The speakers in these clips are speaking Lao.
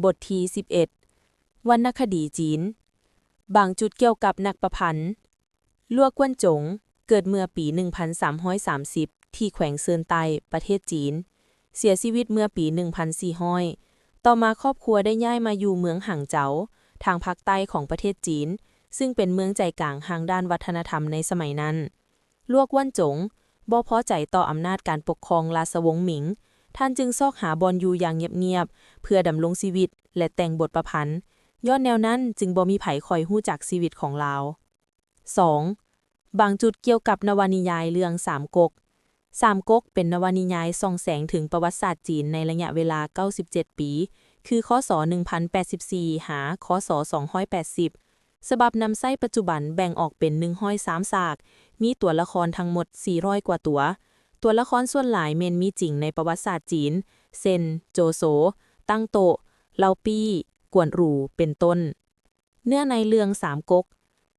ບົດທີສິບເອັດ ວັນນະຄະດີຈີນ. ບາງຈຸດກ່ຽວກັບນັກປະພັນ. ຫຼວງກວນຈົງ ເກີດເມື່ອປີໜຶ່ງພັນສາມຮ້ອຍສາມສິບ ທີ່ແຂວງເຊິນໃຕ້ ປະເທດຈີນ, ເສຍຊີວິດເມື່ອປີໜຶ່ງພັນສີ່ຮ້ອຍ. ຕໍ່ມາຄອບຄົວໄດ້ຍ້າຍມາຢູ່ເມືອງຫາງເຈົາ ທາງພາກໃຕ້ຂອງປະເທດຈີນ, ຊຶ່ງເປັນເມືອງໃຈກາງທາງດ້ານວັດທະນະທຳໃນສະໄໝນັ້ນ. ຫຼວງກວນຈົງບໍ່ພໍໃຈຕໍ່ອຳນາດການປົກຄອງລາຊະວົງໝິງ, ທ່ານຈຶ່ງຊອກຫາບ່ອນຢູ່ຢ່າງງຽບໆ ເພື່ອດຳລົງຊີວິດ ແລະ ແຕ່ງບົດປະພັນ. ຍ້ອນແນວນັ້ນຈຶ່ງບໍ່ມີໃຜຄ່ອຍຮູ້ຈັກຊີວິດຂອງລາວ. ສອງ. ບາງຈຸດກ່ຽວກັບນະວະນິຍາຍເລື່ອງສາມກົກ. ສາມກົກເປັນນະວະນິຍາຍສ່ອງແສງເຖິງປະຫວັດສາດຈີນໃນໄລຍະເວລາເກົ້າສິບເຈັດປີ, ຄື ຄ.ສ. ໜຶ່ງພັນແປດສິບສີ່ ຫາ ຄ.ສ. ສອງຮ້ອຍແປດສິບ. ສະບັບນຳໃຊ້ປັດຈຸບັນແບ່ງອອກເປັນໜຶ່ງຮ້ອຍສາມສາກ, ມີຕົວລະຄອນທັງໝົດສີ່ຮ້ອຍກວ່າຕົວ. ຕົວລະຄອນສ່ວນຫຼາຍແມ່ນມີຈິງໃນປະຫວັດສາດຈີນ, ເຊັ່ນ ໂຈໂສ, ຕັ້ງໂຕະ, ເຫຼົ່າປີ້, ກວນອູ, ເປັນຕົ້ນ. ເນື້ອໃນເລື່ອງສາມກົກ.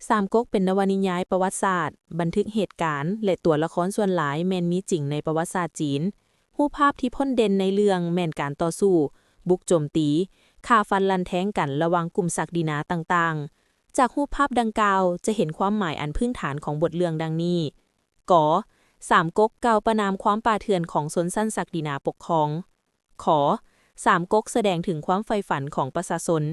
ສາມກົກເປັນນະວະນິຍາຍປະຫວັດສາດ, ບັນທຶກເຫດການ ແລະ ຕົວລະຄອນສ່ວນຫຼາຍແມ່ນມີຈິງໃນປະຫວັດສາດຈີນ. ຮູບພາບທີ່ພົ້ນເດັ່ນໃນເລື່ອງແມ່ນການຕໍ່ສູ້, ບຸກໂຈມຕີ, ຂ້າຟັນລັນແທງກັນລະຫວ່າງກຸ່ມສັກດິນາຕ່າງໆ. ຈາກຮູບພາບດັ່ງກ່າວຈະເຫັນຄວາມໝາຍອັນພື້ນຖານຂອງບົດເລື່ອງດັ່ງນີ້. ກ. ສາມກົກກ່າວປະນາມຄວາມປ່າເຖື່ອນຂອງຊົນຊັ້ນສັກດິນາປົກຄອງ. ຂ. ສາມກົກສະແດງເຖິງຄວາມໃຝ່ຝັນຂອງປະຊາຊົນ.